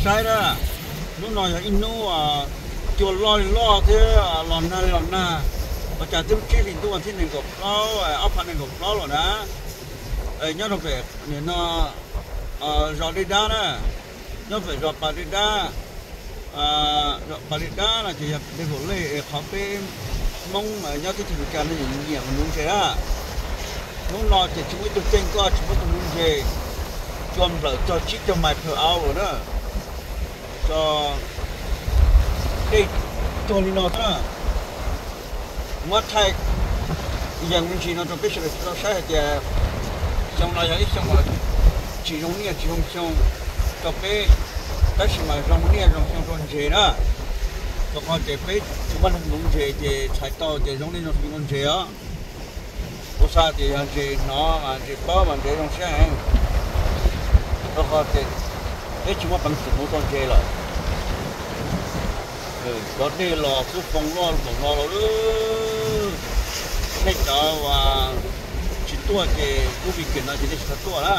Saib na, hnub no yog ib hnub cua loj li loj thiab los nag li los nag, ua cas twb tsib hlis ntuj thiab nees nkaum plaub, ob phav nees nkaum plaub lawm na. Nyob rau pem nim no zos Dej Dab na, nyob pem zos Pas Dej Dab, zos Pas Dej Dab no ces yog dej Vaum Lej es qhov peb Hmoob nyob teb chaws Amelikas no nyiam mus nuv ntses na. Hnub no ces tsis muaj ib tug ceeb koj tsis muaj ib tug nuv ntses, cua nplawm txog tsib caug mais per hour na. Tso, dej tuag li no xwb na. Muab thaij yees me ntsis no rau peb sawv daws tau saib hais tias xyoo no yog ib xyoo uas tsis zoo niaj tsis zoo xyoo rau peb, tab sis mas zoo niaj zoo xyoo rau ntses na. Rau qhov ces peb tsis muaj neeg nuv ntses ces txhais tau tias zoo niaj zoo xyoo rau ntses os. Kuv xav tias yog ntses hnov mas ntses paub mas ntses zoo siab heev, rau qhov ces peb tsis muaj peev xwm mus tau ntses lawm. Cov dej los xwb, foo loj npaum no los, nej cov uas tsis tuaj ces lub weekend no ces nej tsis txhob tuaj na,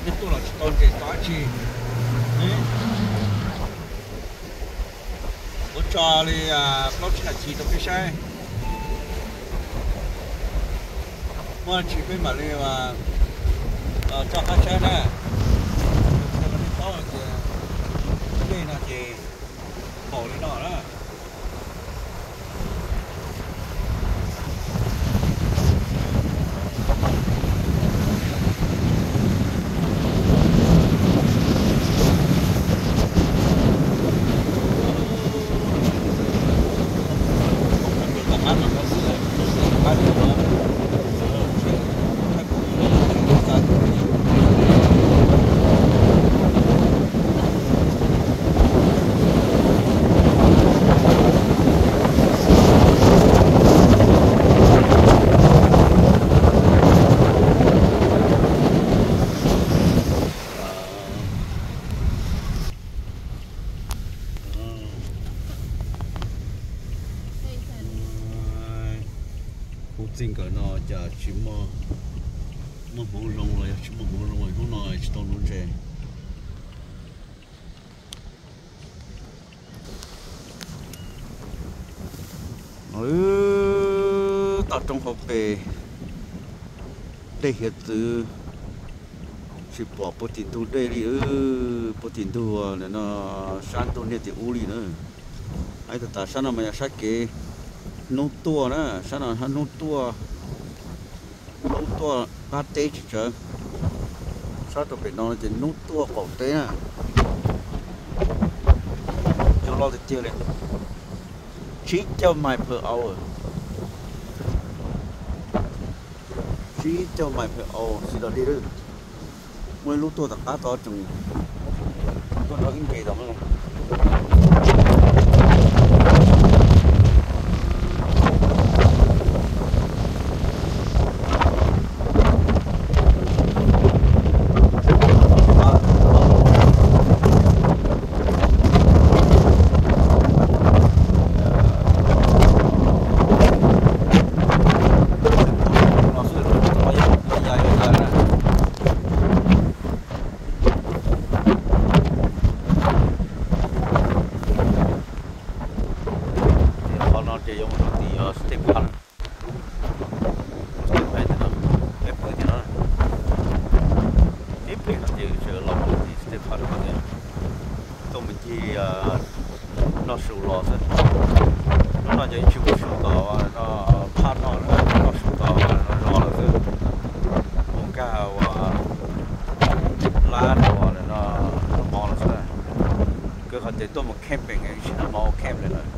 nej tuaj los tsis tau ntses tau dab tsi. Kuv tso li plaub tsib nas this rau peb saib, muaj dab tsi peb mam li tso qab saib na. Ua nej paub tias dej no ces npaum li no na. Kuv txij nkawm no cas tsis muaj, muaj hmoov zoo los yog tsis muaj hmoov zoo, hnub no tsis tau nuv ntses. Toj roob hauv pes dej hiav txwv, tsis pom puag tim ntug dej li, puag tim ntug no, sab ntug niag tim ub li na. Ib tag tas sab no mas yog sab kev hnub tuaj na, sab no hnub tuaj, hnub tuaj qab teb tsis tsawv. Sab rau pem no ces hnub tuaj qaum teb na. Cua loj tiag tiag li, tsib caug mais per hour, tsib caug mais per hour xis los dej lawm. Muaj ib lub tuaj tom qab tod tseem tuaj nrog ib nqes tom. Qhov no ces yuav mus rau tim State Park, State Park no, peb pw tim no, ib pliag no ces sawv los mus tim State Park no tias tuaj mus ncig noj su los xwb. Hnub no ces tsis mus su tom no, phaj noj, noj su tom no zos lawm xwb. Mus nkag ua lab rau no, noj mov lawm xwb. Kawg qhov ces tuaj mus camping, tsis noj mov ua camp li lawm.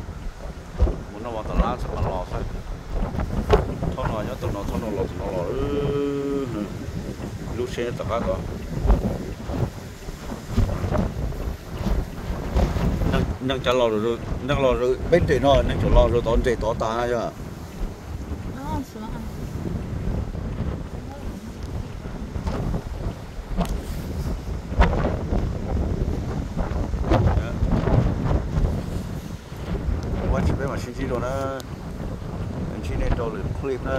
Mus noj mov tom lab xwb mas los xwb. Thaum no nyob tus no, thaum no los tus no los, lub tsheb tom qab tod. Neeg cov los, neeg los peb nres no, neeg tseem los rau tod nres tod tas na yog. Ua tsis peb mam sib ntsib dua na, ntsib nej rau lwm clip na.